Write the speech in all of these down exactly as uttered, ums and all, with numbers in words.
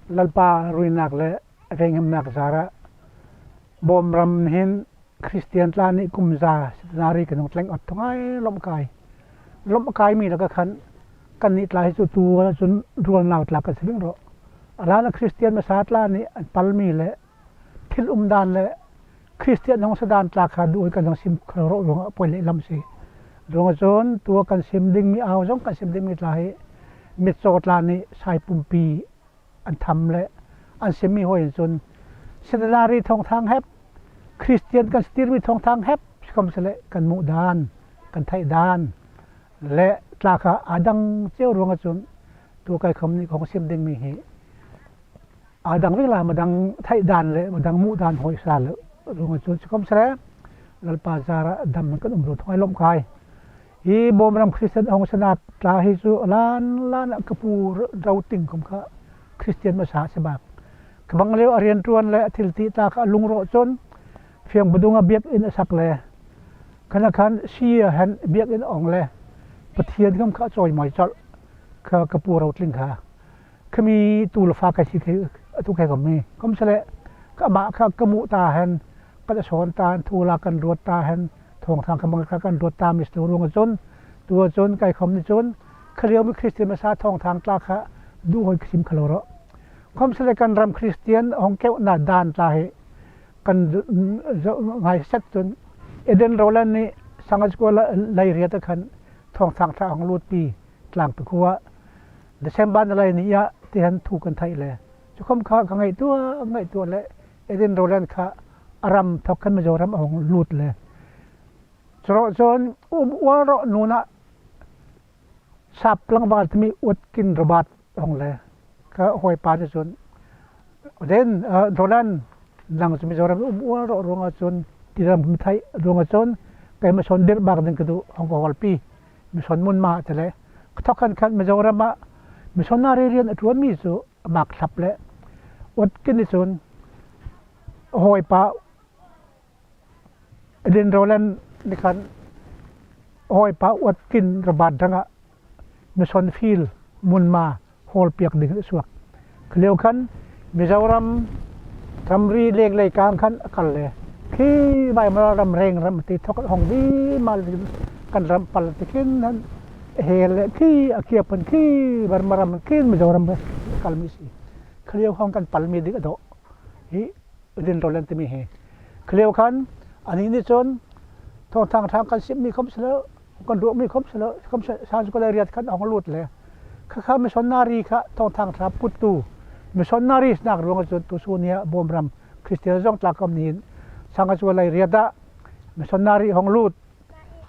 Lalpa ruinâk leh vengimnâk zârah Bawm ram hin Kristian tla nih kum za centenary kan hawng tleng awt thungâi lawmhkâi. Lawmhkâi mi lakah khan kannih tla hi chu tu ah chun rualnau tla kan si ding rawh. A lân ah Kristian masa tla nih an pal mi leh thil umdân leh Kristian hawng sa dân tla kha duh hi kan hawng sim kho rawh ruangah poi leh lam asi. Ruangah chun tu ah kan sim ding mi, âu zawng kan sim ding mi tla hi mitchaw tla nih sâi pumpi an tham leh an sim mi hâwi hen chun centenary thâwngthâng hep, Kristian kan si tîr mi thâwngthâng hep, sikhawmsele kan muh dân, kan theih dân leh tla kha a dang cheu ruangah chun tu kaikhawm nih ka hawng sim ding mi hi a dang ving la, ma dang theih dân leh ma dang muh dân hâwi asi lo ruangah chun, sikhawmsele Lalpa zârah dam hen kan um rawh thungâi lawmhkâi. Hi Bawm ram Kristian hawng sanâk tla hi chu a lân lân ah ka pu Rotling khawm kha Kristian masa asi bâk. Kha bang liau a rianṭuan leh a thilti tla kha a lung rawh chun Fiang Badung ah biakin a sak le, khan ah khan si ah hen biakin a awng le, Pathian khawm kha a châwimâwi chawlh kha ka pu Rotling kha. Khami tu leh fa ka si khi, a tu khi khawm mi. Khawmsele, kha amah kha ka muh ta hen, kan a sâwn ta hen, thu la kan ruat ta hen, thâwngthâng kha mang kha kan ruat ta mi asi lo ruangah chun, tu ah chun kaikhawm nih chun kha liau mi Kristian masa thâwngthâng tla kha duh hâwi ka sim kho lo rawh. Khawmsele kan ram Kristian hawng keuh na dân tla hi kan ngâi set chun Eden Rowlands nih sâng a za kua lei riat ah khan thâwngthâng tla hawng lûtpi Tlângpi khua ah December ni leini ah ti hen thu kan theih le. Chu khawm kha ka ngaihtuah, ngaihtuah leh Eden Rowlands kha a ram thawk khan Mizoram a hawng lût le. Churawhchun um ual rawh nûnah sâp tlangvâl timi Watkin Roberts a hawng le. Ka hâwipa nih chun, Eden, ah, Rowlands, nang chu Mizoram um ual rawh ruangah chun, ti ram mi theih ruangah chun, kei mission dirh bâk ding ka duh, hawng ka hâwlpi. Mission mun ma ti le. Kha thawk hen khan Mizoram ah missionary rian a ṭuan mi chu a mâk thlap le. Watkin nih chun, hâwipa Eden Rowlands nih khan hâwipa Watkin Roberts rangah mission field mun ma hâwlpiak ding a suak. Kha liau khan Mizoram ramri lêng leikâng khan a kal le. Khi Maimara ram rêng ram ti thawk hawng dima le kan ram pal ti khin hen a hêl le khi a kiap hen khi Burma ram khin Mizoram a kal mi asi. Kha liau hawng kan pal mi ding a dawh. Hi Eden Rowlands timi hi. Kha liau khan, anih nih chun, thâwngthâng ṭha kan sim mi khawmsele, kan ruah mi khawmsele, khawmsele, sâng a za kua lei riat khan a hawng lût le. Kha kha missionary kha thâwngthâng ṭha puttu. Missionary sinâk ruangah chun tu sûn ni ah Bawm ram Kristian zawng tlângkhawm nih hin sâng a za kua lei riat ah missionary hawng lût.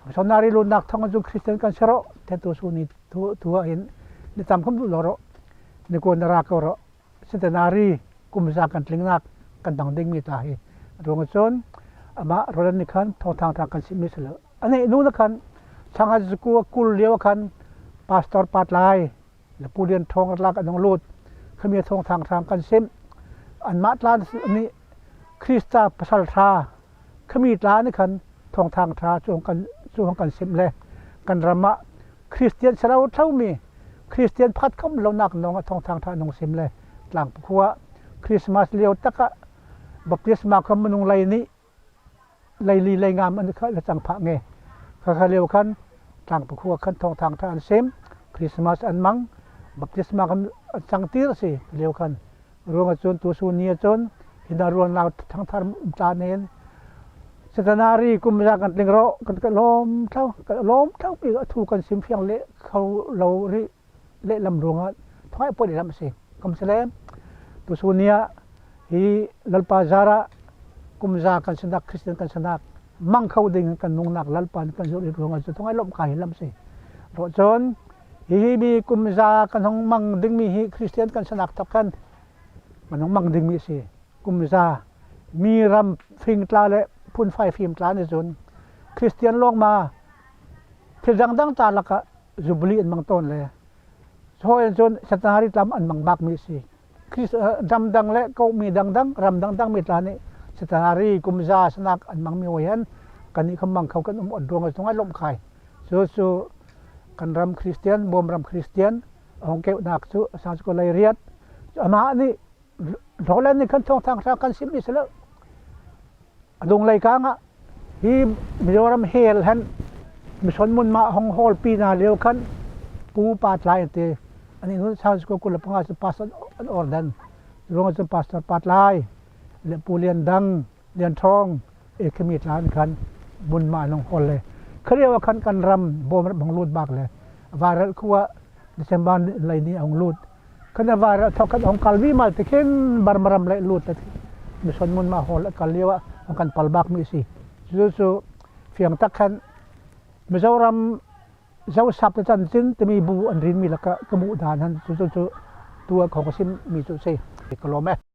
Missionary lûtnâk thawk hen chun Kristian kan si rawh ti hen tu sûn ni thu, thu ah hin ni tam khawm duh lo rawh. Ni kua na ra ko rawh. Centenary kum za kan tlingnâk kan dang ding mi tla hi. Ruangah chun amah Rowlands nih khan thâwngthâng ṭha kan sim mi asi lo. A neih nûnah khan sâng a za kua kul liau ah khan Pastor Pa Tlai leh Pu Lian Thawng tla an hawng lût. Khami thâwngthâng ṭha kan sim. Anmah tla nih Krista pasal ṭha Khami tla nih khan thâwngthâng ṭha chu kan, chu kan sim le. Kan ram ah Kristian si lo thlo mi, Kristian phat khawm lonâk nâwngah thâwngthâng ṭha an hawng sim le. Tlângpi khua ah Krismas liau tak ah baptisma khawm minung lei nih, lei li lei ngâm an kha la chang phah nge. Kha kha liau khan Tlângpi khua ah khan thâwngthâng ṭha an sim, Krismas an mang, baptisma khawm an chang tîr asi liau khan. Ruangah chun tu sûn ni ah chun, hinah rualnau thangthar tla nih hin, centenary kum za kan tling rawh, kan, kan lâwm thlo, kan lâwm thlo pi a thu kan sim fiang le kho lo rih leh lam ruangah thungâi poi leh lam asi. Khawmsele, tu sûn ni ah hi Lalpa zârah kum za kan sinâk, Kristian kan sinâk mang kho ding kan nungnâk Lalpa nih kan zûr rih ruangah chu thungâi lawmhkâi hi lam asi. Ruangah chun, hi hi mi kum za kan hawng mang ding mi hi Kristian kan sinâk thawk hen kan hawng mang ding mi asi. Kum za mi ram fing tla leh phun fâi fîm tla nih chun Kristian lâwng ma thil dang dang tla lakah Jubilee an mang tâwn le. Chu hâwi hen chun centenary tla an mang bâk mi asi. Kris-, eh, ram dang leh kawhmi dang dang, ram dang dang mi tla nih centenary kum za sinâk an mang mi hâwi hen kannih khawm mang kho kan um awt ruangah chu thungâi lawmhkâi. Chu chu kan ram Kristian, Bawm ram Kristian a hawng keuhnâk chu sâng a za kua lei riat. Chu amah nih Roland nih khan Thâwngthâng Hrang kan sim mi si lo. A dung leikâng ah hi Mizoram hel hen mission mun mah hawng hawlpi na liau khan Pu Patlai an ti. An in hun Sunday school kul le panga chu pastor an ordain. Ruangah chun Pastor Patlai leh Pu Lian Dang, Lian Thawng, e, khimi tla an khan mun mah an hawng hawl le. Kha liau ah khan kan ram Bawm ram hawng lût bâk le. Vairalh khua December lei ni a hawng lût. Khan a vairalh thawk khan a hawng kal vimal tikhin Burma ram lei lût le. Mission mun mah hawl a kal liau ah hawng kan pal bâk mi asi. Chu chu fiang tak khan Mizoram Zosap te chanchin timi bu an rin mi lakah ka muh dân hen chu chu chu tu ah ka hawng sim mi chu si. Ka lâwm e.